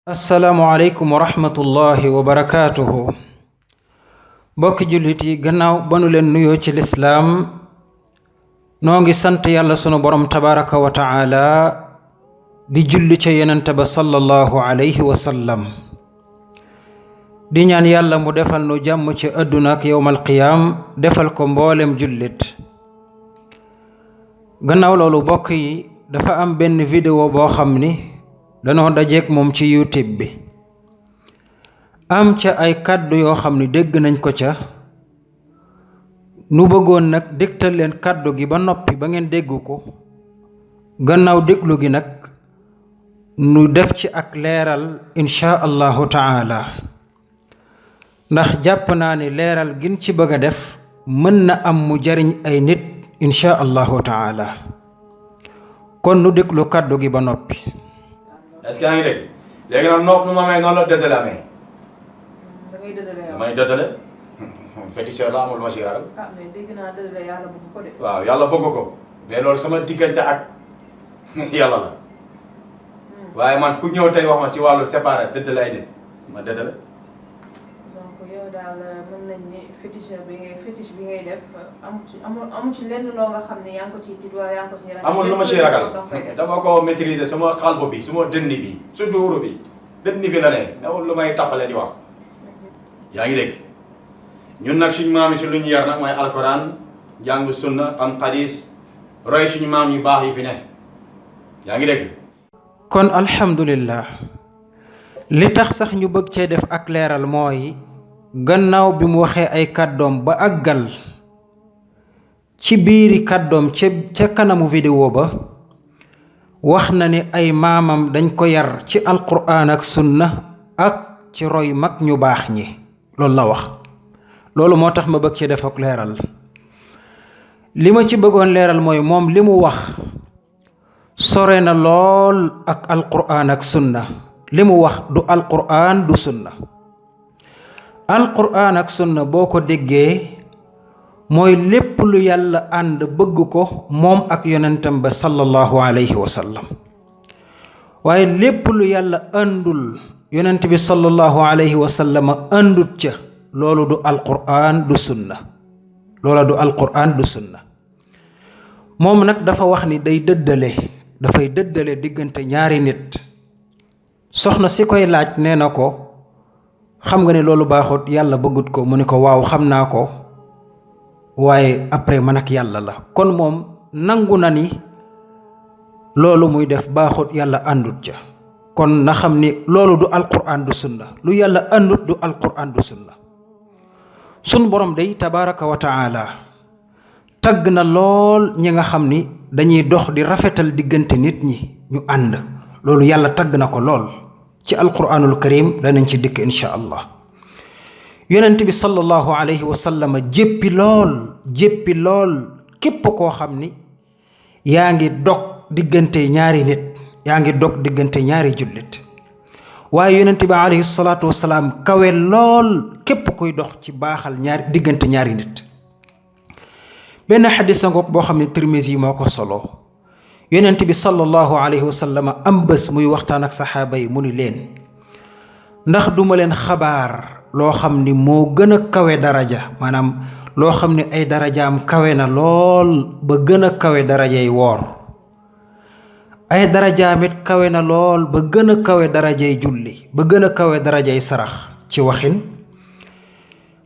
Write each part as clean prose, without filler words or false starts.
asalaamualeykum wa rahmatullahi wa barakaatuhu mbokki jullit yi gannaaw ba nu leen nuyoo ci lislaam noo ngi sant yàlla sunu borom tabaraka wa taala di julli ca yonent ba sallallahu alayhi wa sallam di ñaan yàlla mu defal nu jàmm ci àdduna ak yowmal qiyaam defal ko mboolem jullit gannaaw loolu mbokk yi dafa am benn vidéo boo xam ni danoo dajeek moom ci YouTube bi am ca ay kàddu yoo xam ni dégg nañ ko ca nu bëggoon nag dégtal leen kàddu gi ba noppi ba ngeen dégg ko gannaaw déglu gi nag nu def ci ak leeral insha allahu taala ndax jàpp naa ni leeral gin ci bëgg a def mën na am mu jariñ ay nit insha allahu taala kon nu déglu kàddu gi ba noppi. est-ce que yaa ngi dégg léegi nag nopp nu ma amee noonu la dëddale amee. da ngay dëddale yow damay dëddale. féticheur la amul ma ci ragal. ah mais dégg naa dëddale yàlla bëgg ko de. waaw yàlla bëgg ko mais loolu sama diggante ak yàlla la. waaye man ku ñëw tey wax ma si wàllu séparé dëddale ay nit ma dëddale. donc yow daal mën nañ ni fétiche bi ngay def amu ci lenn loo nga xam ne yaa ngi ko ciy tiit wala yaa ngi ko ciy ragal. amul lu ma ciy ragal dama ko maîtriser sama xalbo bi suma dënn bi su duuru bi dënn bi la ne newul lu may tappale di wax. yaa ngi dégg ñun nag suñu maam yi si lu ñu yar nag mooy alquran jàng sunna xam xadis roy suñu maam yu baax yi fi ne yaa ngi dégg. kon alhamdulillah li tax sax ñu bëgg cee def ak leeral mooy gannaaw bi mu waxee ay kàddoom ba àggal ci biiri kàddoom ca kanamu vidéo ba wax na ni ay maamam dañ ko yar ci alquran ak sunna ak ci roy mag ñu baax ñi loolu la wax loolu moo tax ma bëgg ci def ak leeral li ma ci bëggoon leeral mooy moom li mu wax sore na lool ak alquran ak sunna li mu wax du alquran du sunna alquran ak sunna boo ko déggee mooy lépp lu yàlla ànd bëgg ko moom ak yonentam ba sallallahu alayhi wa sallam waaye lépp lu yàlla àndul yonent bi sallallahu alayhi wa sallam àndut ca loolu du alquran du sunna loola du alquran du sunna moom nag dafa wax ni dafay dëddale diggante ñaari nit soxna si koy laaj nee na ko xam nga ne loolu baaxut yàlla bëggut ko mu ne ko waaw xam naa ko waaye après man ak yàlla la kon moom nangu na ni loolu muy def baaxut yàlla àndut ca kon na xam ni loolu du alquran du sunna lu yàlla àndut du alquran du sunna sun borom day tabaraka wa taala tagg na lool ñi nga xam ni dañuy dox di rafetal diggante nit ñi ñu ànd loolu yàlla tagg na ko lool ci alquranul karim danañ ci dikk insha allah yonent bi sallallahu alayhi wa sallam jéppi lool képp koo xam ni yaa ngi dog diggante ñaari nit yaa ngi dog diggante ñaari jullit waaye yonent bi alayhi salaatu wasalaam kawe lool képp kuy dox ci baaxal diggante ñaari nit benn xadisa ngoog boo xam ne Tirmisi yi moo ko solo yonent bi sallallahu alayhi wa sallam am bés muy waxtaan ak saxaaba yi mu ni leen ndax duma leen xabaar loo xam ni moo gën a kawe daraja maanaam loo xam ni ay darajaam kawe na lool ba gën a kawe darajay woor ay darajaamit kawe na lool ba gën a kawe darajay julli ba gën a kawe darajay sarax ci waxin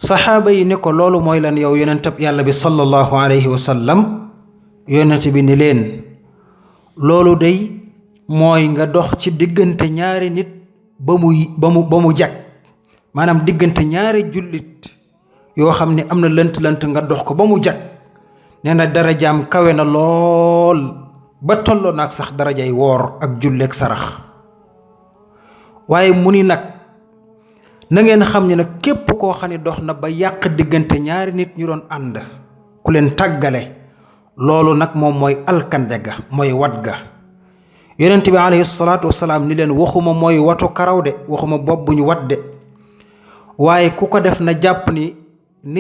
saxaaba yi ne ko loolu mooy lan yow yonentab yàlla bi sallallahu alayhi wa sallam yonent bi ni leen loolu day mooy nga dox ci diggante ñaari nit ba mu jag maanaam diggante ñaari jullit yoo xam ne am na lënt nga dox ko ba mu jag nee na darajaam kawe na lool ba tolloo naag sax darajay woor ak julleek sarax waaye mu ni nag na ngeen xam ne nag képp koo xam ne dox na ba yàq diggante ñaari nit ñu doon ànd ku leen tàggale loolu nag moom mooy alkande ga mooy wat ga yonent bi alayhi salaatu wasalaam ni leen waxuma mooy watu karaw de waxuma bopp bu ñu wat de waaye ku ko def na jàpp ni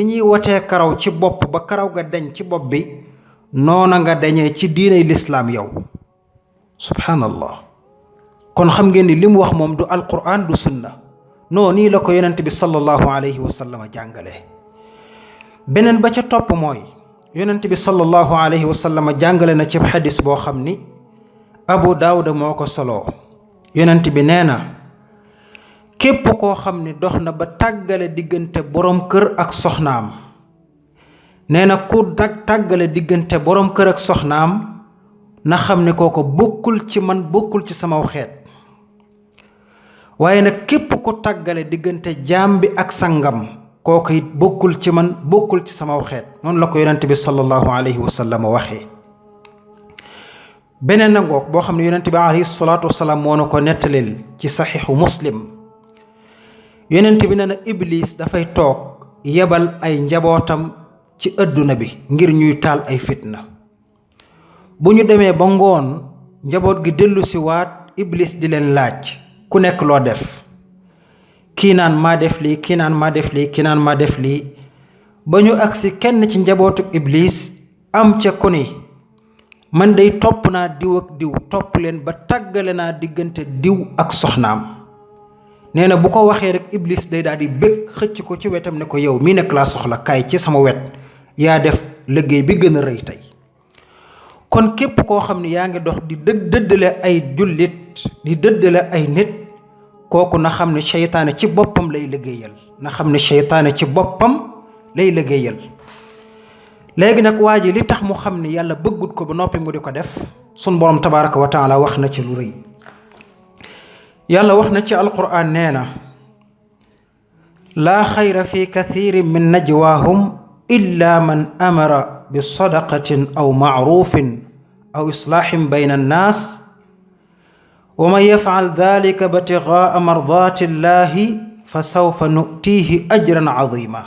ñuy watee karaw ci bopp ba karaw ga deñ ci bopp bi noona nga dañee ci diinay lislaam yow subhanallah kon xam ngeen ni li mu wax moom du alquran du sunna non nii la ko yonent bi sallallahu alayhi wa sallam jàngale. beneen ba ca topp mooy yonent bi sallallahu alayhi wa sallam jàngale na ci xadis boo xam ni Abu Daawuda moo ko soloo. yonent bi nee na képp koo xam ni dox na ba tàggale diggante borom kër ak soxnaam, nee na ku tàggale diggante borom kër ak soxnaam na xam ne kooko bokkul ci man, bokkul ci sama xeet. waaye nag képp ku tàggale diggante jaam bi ak sangam, kooku it bokkul ci man, bokkul ci sama xeet. noonu la ko yonent bi sallallahu alayhi wa sallam waxee. beneen na ngoog boo xam ne yonent bi alayhi salaatu wasalaam moo na ko nettalil ci saxiixu muslim. yonent bi nee na iblis dafay toog yebal ay njabootam ci adduna bi ngir ñuy taal ay fitna. bu ñu demee ba ngoon njaboot gi dellu si waat iblis di leen laaj ku nekk loo def. kii naan maa def lii, kii naan maa def lii, kii naan maa def lii, ba ñu agsi kenn ci njabootu iblis am ca ku ni man day topp naa diw ak diw, topp leen ba tàggale naa diggante diw ak soxnaam. nee na bu ko waxee rek iblis day daal di bëgg xëcc ko ci wetam ne ko yow mii nekk laa soxla kaay ci sama wet, yaa def liggéey bi gën a rëy tey. kon képp koo xam ne yaa ngi dox di dëddale ay jullit, di dëddale ay nit, kooku na xam ne seytaane ci boppam lay liggéeyal, na xam ne seytaane ci boppam lay liggéeyal. léegi nag waa ji li tax mu xam ne yàlla bëggut ko ba noppi mu di ko def, sun borom tabaraka wa taala wax na ci lu rëy. yàlla wax na ci alquran nee na laa xayra fi kathirin min najwaahum illa man amara bi sadaqatin aw maarufin aw islaahin bayna annaas wa man yafcal dalika btigaa mardaati llahi fa sawfa nutiihi ajran azima.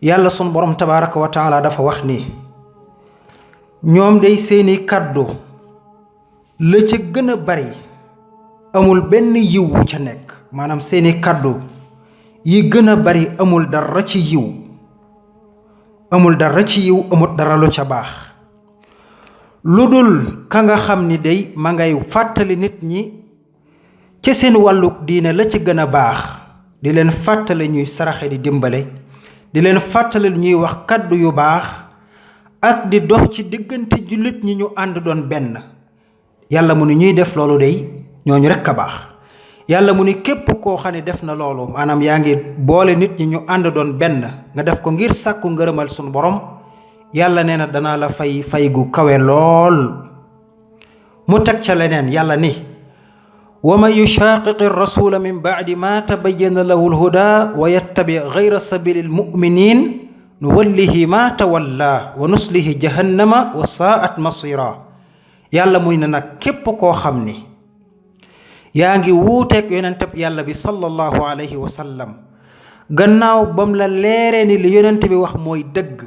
yàlla sun borom tabaraka wa taala dafa wax ni ñoom day seeni kàddu la ca gën a bari amul benn yiw wu ca nekk. maanaam seeni kàddu yi gën a bari amul dara ci yiw, amul dara ci yiw, amul dara lu ca baax, lu dul ka nga xam ni day ma ngay fàttali nit ñi ci seen wàlluk diine la ci gën a baax, di leen fàttali ñuy saraxe di dimbale, di leen fàttali ñuy wax kàddu yu baax ak di dox ci diggante jullit ñi ñu ànd doon benn. yàlla mu ni ñuy def loolu day ñooñu rekk a baax. yàlla mu ni képp koo xam ne def na loolu, maanaam yaa ngi boole nit ñi ñu ànd doon benn, nga def ko ngir sàkku ngërëmal sunu borom, yàlla nee na danaa la fay fay gu kawe lool. mu teg ca leneen yàlla ni wa man yushaqiqi rasula min bacdi ma tabayyana lahu lhuda wa yattabi gayra sabili lmuminin nuwallihi ma tawalla wa nuslihi jahannama wa saat masira. yàlla muy ne nag képp koo xam ni yaa ngi wuuteeg yonentab yàlla bi sallallahu alayhi wa sallam, gannaaw bam la leeree ni li yonent bi wax mooy dëgg,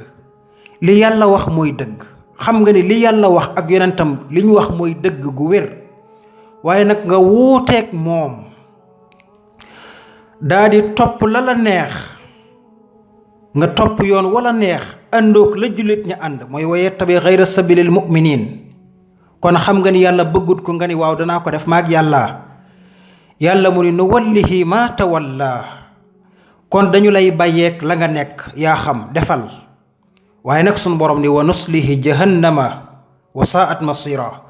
li yàlla wax mooy dëgg, xam nga ni li yàlla wax ak yonentam li ñu wax mooy dëgg gu wér, waaye nag nga wuuteeg moom daa di topp la la neex, nga topp yoon wala neex àndoog la jullit ña ànd, mooy wa yattabi gayra sabilil muminin. kon xam nga ni yàlla bëggut ko nga ni waaw danaa ko def maag yàlla. yàlla mu ni nu wallihi ma tawalla, kon dañu lay bàyyeeg la nga nekk, yaa xam defal. waaye nag sunu borom ni wa nuslihi jahannama wa saat masira,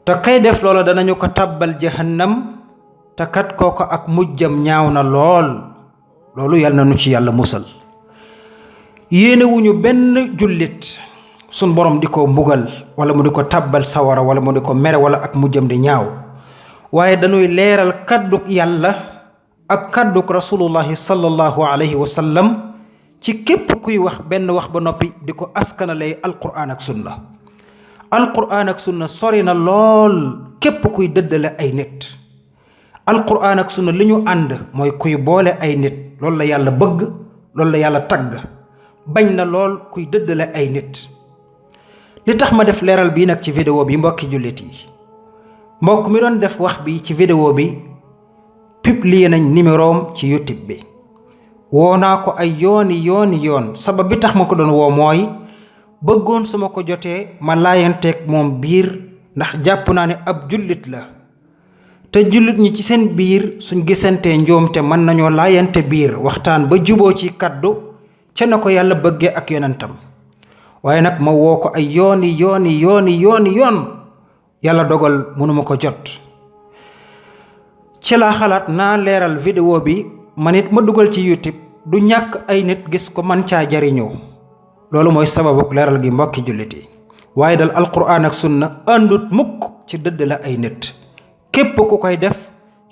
te kay def loola danañu ko tàbbal jahannam, te kat kooko ak mujjam ñaaw na lool. loolu yàlla na nu ci yàlla musal. yéenewuñu benn jullit sunu borom di ko mbugal wala mu di ko tàbbal sawara wala mu di ko mere wala ak mujjam di ñaaw, waaye dañuy leeral kàdduk yàlla ak kàdduk rasulullahi sallallahu alayhi wa sallam ci képp kuy wax benn wax ba noppi di ko askanale alquran ak sunna. alquran ak sunna sori na lool képp kuy dëddale ay nit. alquran ak sunna li ñu ànd mooy kuy boole ay nit, loolu la yàlla bëgg, loolu la yàlla tagg. bañ na lool kuy dëddale ay nit. li tax ma def leeral bii nag ci vidéo bi mbokki jullit yi, mbokk mi doon def wax bi ci vidéo bi publier nañ numéroom ci YouTube bi. woo naa ko ay yoon sabab bi tax ma ko doon woo mooy bëggoon su ma ko jotee ma laayanteeg moom biir, ndax jàpp naa ne ab jullit la te jullit ñi ci seen biir suñ gisantee njuumte mën nañoo laayante biir waxtaan ba juboo ci kaddu ca na ko yàlla bëggee ak yonentam waaye nag ma woo ko ay yooni yoon yàlla dogal mënuma ko jot ci laa xalaat naa leeral vidéo bi man it ma dugal ci YouTube du ñàkk ay nit gis ko man caa jariñoo loolu mooy sababu leeral gi mbokki jullit yi waaye dal alquran ak sunna àndut mukk ci dëdd la ay nit képp ku koy def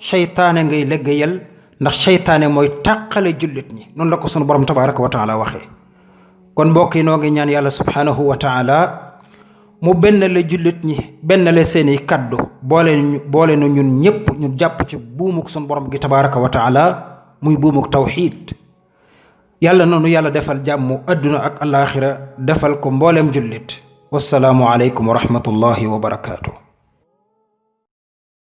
seytaane ngay liggéeyal ndax seytaane mooy tàqale jullit ñi noonu la ko sunu borom tabaraka wa taala waxee kon mbokk yi noo ngi ñaan yàlla subhanahu wa taala mu benn la jullit ñi benn la seeni kaddu boole nu ñun ñépp ñu jàpp ci buumuk sunu borom gi tabaraka wa taala muy buumuk tawxiid yàlla noonu yàlla defal jàmm adduna ak alaxira defal ko mbooleem jullit wassalaamu aleykum wa rahmatullahi wa barakaatu